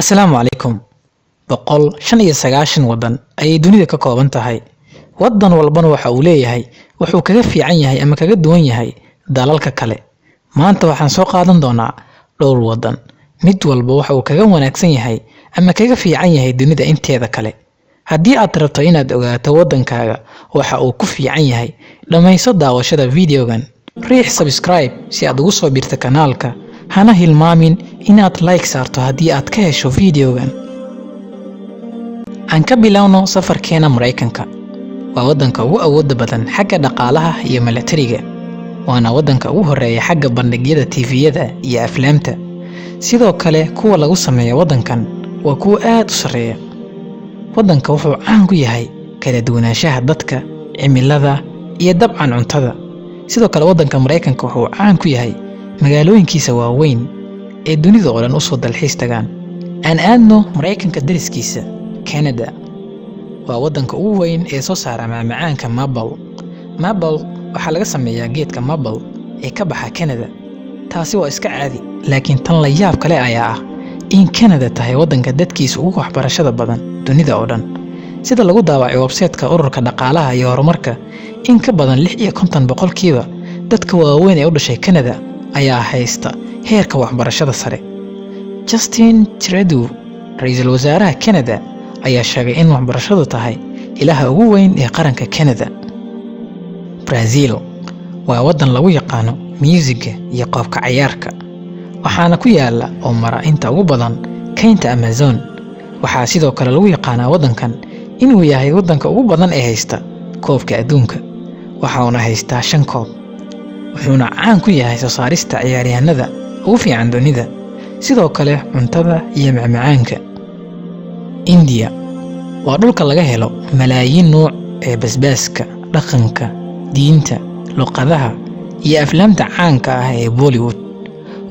Asalaamu calaykum. 195 waddan ayay dunida ka kooban tahay. Waddan walbana waxa uu leeyahay wuxuu kaga fiican yahay ama kaga duwan yahay dalalka kale. Maanta waxaan soo qaadan doonaa dhowr waddan, mid walba waxa uu kaga wanaagsan yahay ama kaga fiican yahay dunida inteeda kale. Haddii aad rabto inaad ogaato waddankaaga waxa uu ku fiican yahay, dhammayso daawashada videogan. Riix subscribe si aad ugu soo biirto kanaalka, hana hilmaamin inaad like saarto haddii aad ka hesho videogan. Aan ka bilowno safarkeena Maraykanka. Waa waddanka ugu awoodda badan xagga dhaqaalaha iyo milatariga, waana waddanka ugu horeeya xagga bandhigyada TV-yada iyo aflaamta. Sidoo kale, kuwa lagu sameeyo waddankan waa kuwo aad u sarreeya. Waddanka wuxuu caan ku yahay kala duwanaanshaha dadka, cimilada iyo dabcan cuntada. Sidoo kale, waddanka Maraykanka wuxuu caan ku yahay magaalooyinkiisa waaweyn ee dunida oo dhan usoo dalxiis tagaan. Aan aadno Maraykanka dariskiisa Canada. Waa waddanka ugu weyn ee soo saara macmacaanka maple. Maple waxaa laga sameeyaa geedka maple ee ka baxa Canada. Taasi waa iska caadi, laakiin tan la yaab kale ayaa ah in Canada tahay waddanka dadkiisa ugu waxbarashada badan dunida oo dhan. Sida lagu daawacay website-ka Ururka Dhaqaalaha iyo Horumarka, in ka badan 56% dadka waaweyn ee u dhashay Canada ayaa haysta heerka waxbarashada sare. Justin Trudeau, ra-iisul wasaaraha Canada, ayaa sheegay in waxbarashadu tahay ilaha ugu weyn ee qaranka Canada. Brazil waa waddan lagu yaqaano muusiga iyo qoobka cayaarka, waxaana ku yaala oo mara inta ugu badan kaynta Amazon. Waxaa sidoo kale lagu yaqaanaa waddankan inuu yahay waddanka ugu badan ee haysta koobka adduunka, waxauna haystaa shan koob, wuxuuna caan ku yahay soo saarista ciyaaryahanada ugu fiican dunida, sidoo kale cuntada iyo macmacaanka. Indiya waa dhulka laga helo malaayiin nuuc ee basbaaska, dhaqanka, diinta, luqadaha iyo aflaamta caanka ah ee Bollywood.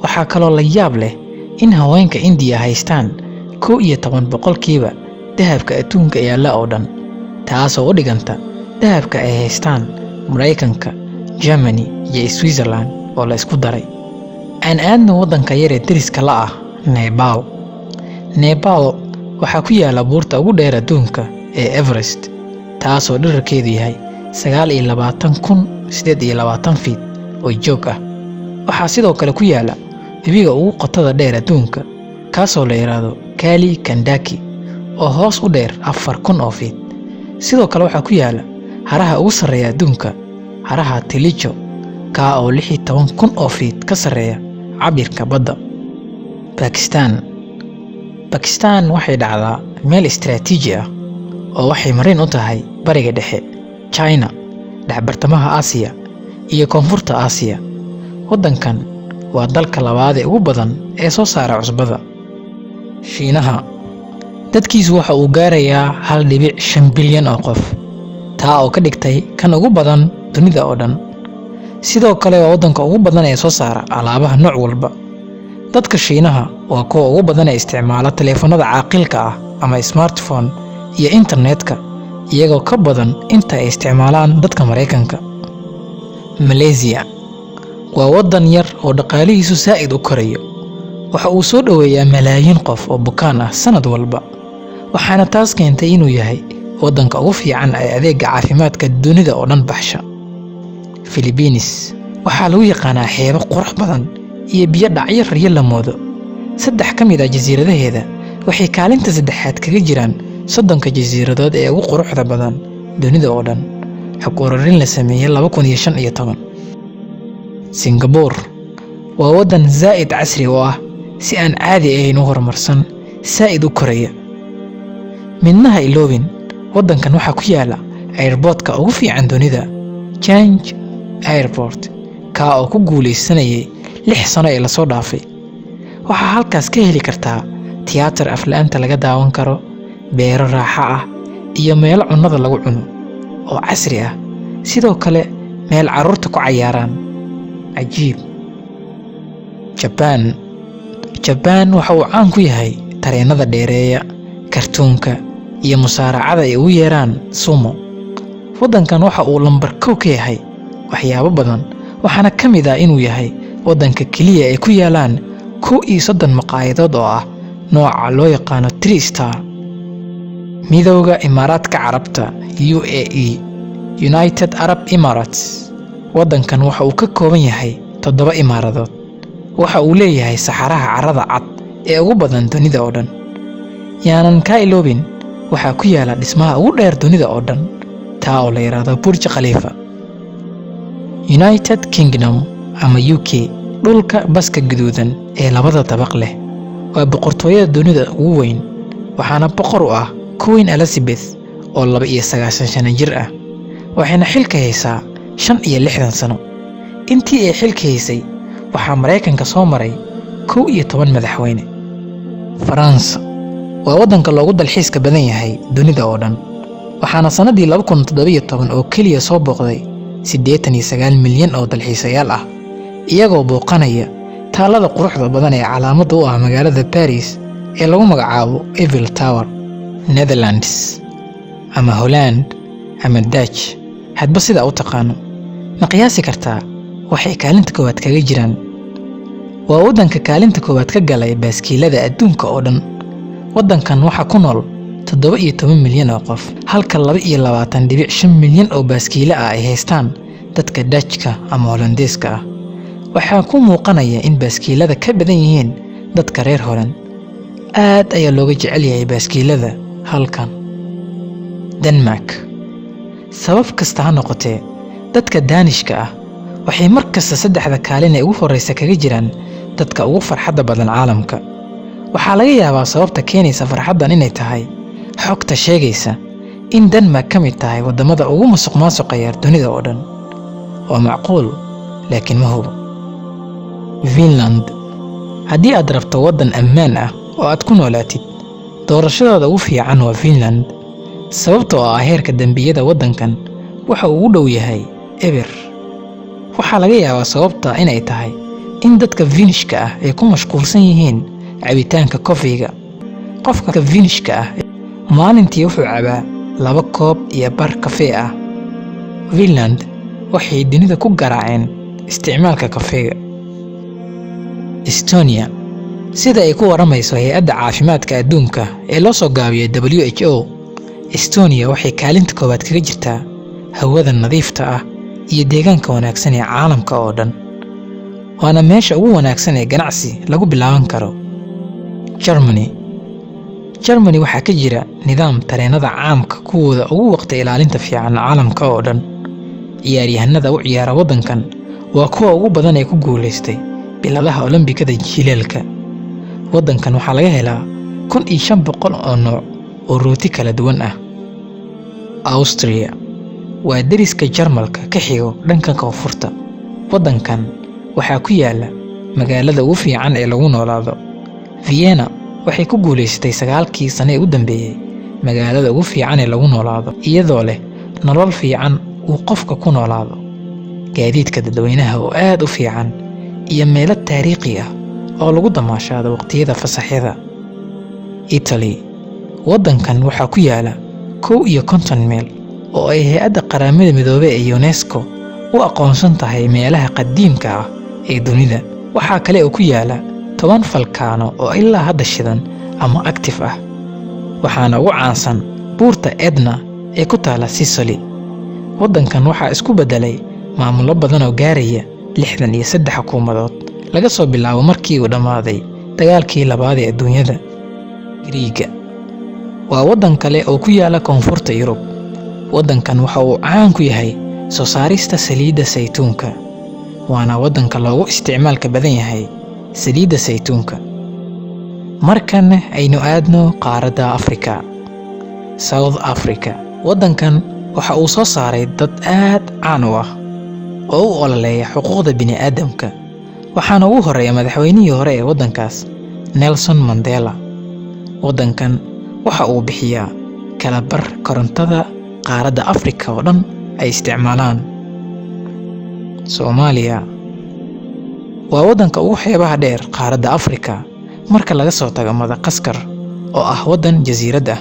Waxaa kaloo la yaab leh in haweenka Indiya haystaan 11% dahabka adduunka yaalla oo dhan, taasoo u dhiganta dahabka ay haystaan Maraykanka, Germany iyo Switzerland oo la isku daray. Aan aadno waddanka yar ee deriska la ah Nepal. Nepal waxaa ku yaala buurta ugu dheer adduunka ee Everest, taasoo dhererkeedu yahay 29,028 feet oo joog ah. Waxaa sidoo kale ku yaala webiga ugu qotada dheer adduunka, kaasoo la yidhaahdo Kali Gandaki, oo hoos u dheer 4,000 oo feet. Sidoo kale, waxaa ku yaala haraha ugu sarreeya adduunka, haraha Tilicho, kaa oo 16,000 oo feet ka sarreeya cabirka badda. Bakistan. Bakistan waxay dhacdaa meel istaraatiiji ah oo waxay marin u tahay Bariga Dhexe, China, dhexbartamaha Aasiya iyo Koonfurta Aasiya. Waddankan waa dalka labaad ee ugu badan ee soo saara cusbada. Shiinaha dadkiisu waxa uu gaarayaa 1.5 bilyan oo qof, taa oo ka dhigtay kan ugu badan dunida oo dhan. Sidoo kale, waa waddanka ugu badan ee soo saara alaabaha nooc walba. Dadka Shiinaha waa kuwa ugu badan ee isticmaala taleefanada caaqilka ah ama smartphone iyo internetka, iyagoo ka badan inta ay isticmaalaan dadka Maraykanka. Malaysia waa waddan yar oo dhaqaalihiisu saa'id u korayo. Waxa uu soo dhoweeyaa malaayiin qof oo bukaan ah sanad walba, waxaana taas keentay inuu yahay waddanka ugu fiican ee adeega caafimaadka dunida oo dhan baxsha. Philippines waxaa lagu yaqaanaa xeebo qurux badan iyo biyo dhacyo raryo la moodo. Saddex ka mid ah jasiiradaheeda waxay kaalinta saddexaad kaga jiraan 30-ka jasiiradood ee ugu quruxda badan dunida oo dhan, xog ururin la sameeyey 2015. Singabuur waa waddan zaa'id casri u ah, si aan caadi ahayn u horumarsan, saa'id u koraya. Midna ha iloobin, waddankan waxaa ku yaala airportka ugu fiican dunida, Changi Airport, kaa oo ku guulaysanayay 6 sano ee lasoo dhaafay. Waxaa halkaas ka heli kartaa tiyaatar aflaanta laga daawan karo, beero raaxo ah iyo meelo cunnada lagu cuno oo casri ah, sidoo kale meel carruurta ku cayaaraan. Cajiib. Jabaan. Jabaan waxa uu caan ku yahay tareenada dheereeya, kartuunka iyo musaaracada ay ugu yeeraan sumo. Waddankan waxa uu lambar 1 ka yahay waxyaabo badan, waxaana ka mid ah inuu yahay waddanka keliya ay ku yaalaan 31 maqaayadood oo ah nooca loo yaqaano three star. Midowda Imaaraadka Carabta, UAE, United Arab Emirates. Waddankan waxa uu ka kooban yahay toddoba imaaradood. Waxa uu leeyahay saxaraha carrada cad ee ugu badan dunida oo dhan. Yaanan kaa iloobin, waxaa ku yaala dhismaha ugu dheer dunida oo dhan, taa oo la yidhaahdo Burj Khalifa. United Kingdom ama UK, dhulka baska guduudan ee labada dabaq leh, waa boqortooyada dunida ugu weyn, waxaana boqor u ah Queen Elizabeth oo 92 sano jir ah, waxayna xilka haysaa 65 sano. Intii ay xilka haysay waxaa Maraykanka soo maray 11 madaxweyne. Faransa waa waddanka loogu dalxiiska badan yahay dunida oo dhan, waxaana sannaddii 2017 oo keliya soo booqday 89 milyan oo dalxiisayaal ah, iyagoo booqanaya taalada quruxda badan ee calaamadda u ah magaalada Baris ee lagu magacaabo Eiffel Tower. Netherlands ama Holland ama Dutch, hadba sidaa u taqaano, ma qiyaasi kartaa waxay kaalinta koowaad kaga jiraan? Waa waddanka kaalinta koowaad ka galay baaskiilada adduunka oo dhan. Waddankan waxaa ku nool 17 milyan oo qof, halka 22.5 milyan oo baaskiilo ah ay haystaan dadka Dutchka ama Holandeeska ah. Waxaa ku muuqanaya in baaskiilada ka badan yihiin dadka reer Holland. Aad ayaa looga jecel yahay baaskiilada halkan. Denmark, sabab kasta ha noqotee, dadka Daanishka ah waxay mar kasta saddexda kaalin ee ugu horreysa kaga jiraan dadka ugu farxadda badan caalamka. Waxaa laga yaabaa sababta keenaysa farxaddan inay tahay xogta sheegaysa in Denmark ka mid tahay waddamada ugu musuqmaasuqa yar dunida oo dhan. Waa macquul, laakiin ma hubo. Finland, haddii aad rabto waddan ammaan ah oo aad ku noolaatid, doorashadaada ugu fiican waa Finland, sababtoo ah heerka dembiyada waddankan waxa uu u dhow yahay eber. Waxaa laga yaabaa sababta inay tahay in dadka Finishka ah ay ku mashquulsan yihiin cabitaanka kofiga. Qofka Finishka ah maalintii wuxuu cabaa 2 koob iyo bar kafee ah. Finland waxay dunida ku garaaceen isticmaalka kafeega. Estonia, sida ay ku waramayso Hay-adda Caafimaadka Adduunka ee loo soo gaabiyo WHO, Estonia waxay kaalinta koowaad kaga jirtaa hawada nadiifta ah iyo deegaanka wanaagsan ee caalamka oo dhan, waana meesha ugu wanaagsan ee ganacsi lagu bilaaban karo. Germany. Germany waxaa ka jira nidaam tareenada caamka kuwooda ugu waqti ilaalinta fiican caalamka oo dhan. Ciyaaryahanada u ciyaara waddankan waa kuwa ugu badan ee ku guulaystay biladaha Olombikada jiilaalka. Waddankan waxaa laga helaa 1500 oo nooc oo rooti kala duwan ah. Austria waa deriska Jarmalka ka xigo dhanka koonfurta. Waddankan waxaa ku yaala magaalada ugu fiican ee lagu noolaado. Vienna waxay ku guulaysatay 9kii sane ee u dambeeyey magaalada ugu fiican ee lagu noolaado, iyadoo leh nolol fiican uu qofka ku noolaado, gaadiidka dadweynaha oo aad u fiican iyo meelo taariikhi ah oo lagu damaashaado waqtiyada fasaxyada. Italy, waddankan waxaa ku yaala 51 meel oo ay Hay-adda Qaramada Midoobey ee UNESCO u aqoonsan tahay meelaha qadiimka ah ee dunida. Waxaa kale oo ku yaala 10 falkaano oo ilaa hadda shidan ama active ah, waxaana ugu caansan buurta Etna ee ku taala Sicily. Waddankan waxaa isku beddelay maamullo badan oo gaaraya 63 xukuumadood laga soo bilaabo markii uu dhammaaday dagaalkii labaad ee adduunyada. Griiga waa waddan kale oo ku yaala koonfurta Yurub. Waddankan waxa uu caan ku yahay soo saarista saliidda saytuunka, waana waddanka loogu isticmaalka badan yahay saliidda saytuunka. Markan aynu aadno qaaradda Afrika. South Africa, waddankan waxa uu soo saaray dad aad caan u ah oo u ololeeya xuquuqda bini'aadamka, waxaana ugu horeeya madaxweynihii hore ee waddankaas, Nelson Mandela. Waddankan waxa uu bixiyaa kala bar korontada qaaradda Afrika oo dhan ay isticmaalaan. Soomaaliya waa waddanka ugu xeebaha dheer qaaradda Afrika marka laga soo tago Madagaskar oo ah waddan jasiirad ah.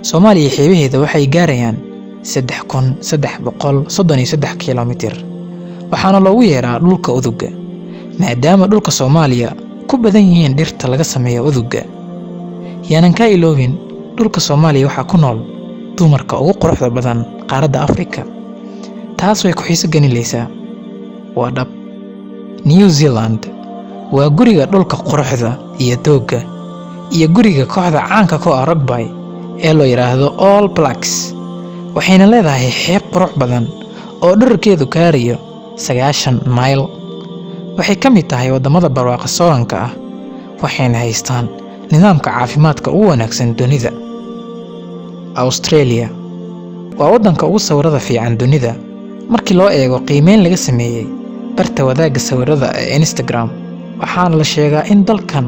Soomaaliya xeebaheeda waxay gaarayaan 3333 kilomitir, waxaana loogu yeeraa dhulka udugga, maadaama dhulka Soomaaliya ku badan yihiin dhirta laga sameeyo udugga. Yaanan kaa iloobin, dhulka Soomaaliya waxaa ku nool dumarka ugu quruxda badan qaaradda Afrika. Taas way ku xiiso gelinaysaa, waa dhab. New Zealand waa guriga dhulka quruxda iyo doogga iyo guriga kooxda caanka ku ah rugby ee loo yidhaahdo All Blacks, waxayna leedahay xeeb qurux badan oo dhererkeedu gaarayo 90 mayl. Waxay ka mid tahay waddamada barwaaqa sooranka ah, waxayna haystaan nidaamka caafimaadka ugu wanaagsan dunida. Australia waa waddanka ugu sawirada fiican dunida markii loo eego qiimeyn laga sameeyey barta wadaagga sawirada ee Instagram, waxaana la sheegaa in dalkan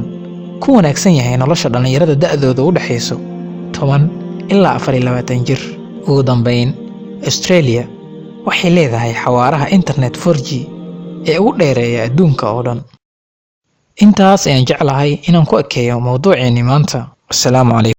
ku wanaagsan yahay nolosha dhallinyarada da'dooda u dhexayso 10 ilaa 24 jir. Ugu dambayn, Australia waxay leedahay xawaaraha internet 4G ee ugu dheereeya adduunka oo dhan. Intaas ayaan jeclahay inaan ku ekeeyo mowduuceennii maanta. Wasalaamu calaykum.